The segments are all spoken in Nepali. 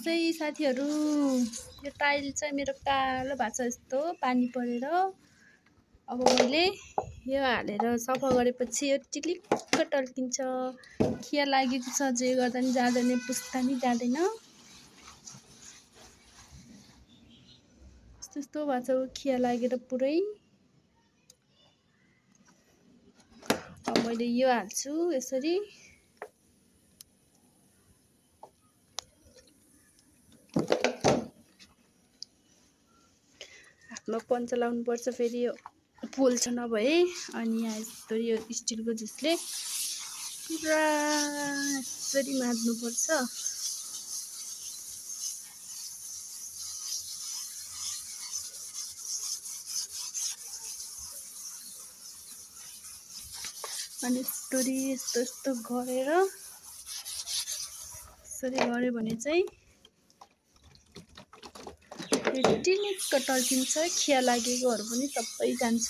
है साथीहरू। यो टाइल चाहिँ मेरो कालो भएको छ यस्तो पानी परेर। अब मैले यो हालेर सफा गरेपछि यो टिलिक्क टल्किन्छ। खिया लागेको छ, जे गर्दा नि जाँदैन, पुस्ता नि जाँदैन। यस्तो भएको छ खिया लागेर पुरै। अब मैले यो हाल्छु यसरी। हातमा पन्चा लाउनु पर्छ, फेरि यो पोल्छ नभए। अनि यहाँ यस्तो यो स्टिलको झुसले पुरा यसरी माझ्नुपर्छ। अनि यस्तो गरेर यसरी गऱ्यो भने चाहिँ टिलिक्क टल्किन्छ। खिया लागेकोहरू पनि सबै जान्छ।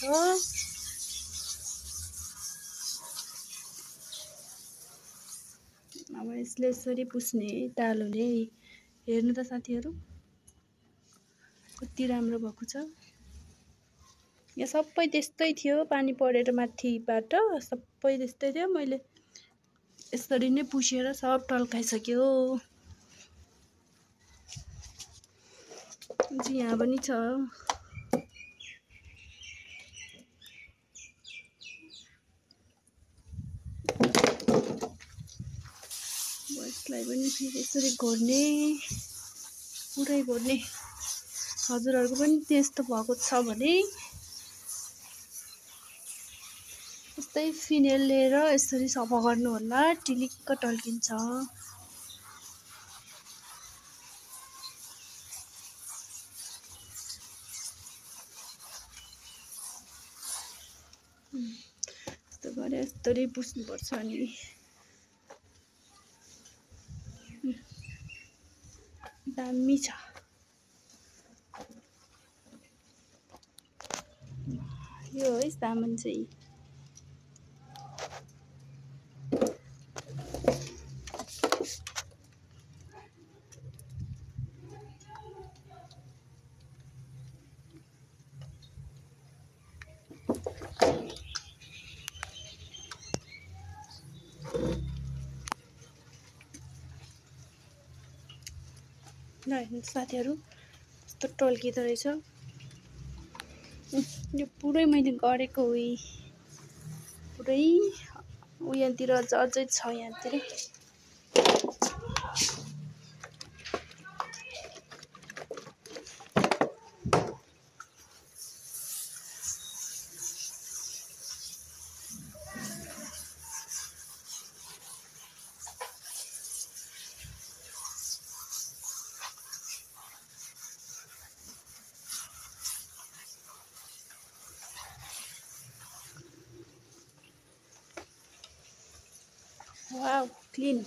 अब यसले यसरी पुस्ने टालोले। हेर्नु त साथीहरू कति राम्रो भएको छ। यहाँ सबै त्यस्तै थियो, पानी परेर माथिबाट सबै त्यस्तै थियो। मैले यसरी नै पुसेर सब टल्काइसक्यो। यहाँ पनि छ। यसलाई पनि फेरि यसरी घोर्ने, पुरै घोर्ने। हजुरहरूको पनि त्यस्तो भएको छ भने यस्तै फिनेल लिएर यसरी सफा गर्नु होला, टिलिक्क टल्किन्छ। यस्तो गरे यस्तरी पुस्नुपर्छ। अनि दामी छ यो है सामान चाहिँ। ल हेर्नु साथीहरू यस्तो टल्किँदो रहेछ। यो पुरै मैले गरेको हो, पुरै यहाँतिर अझै छ। यहाँतिर वाउ क्लिन।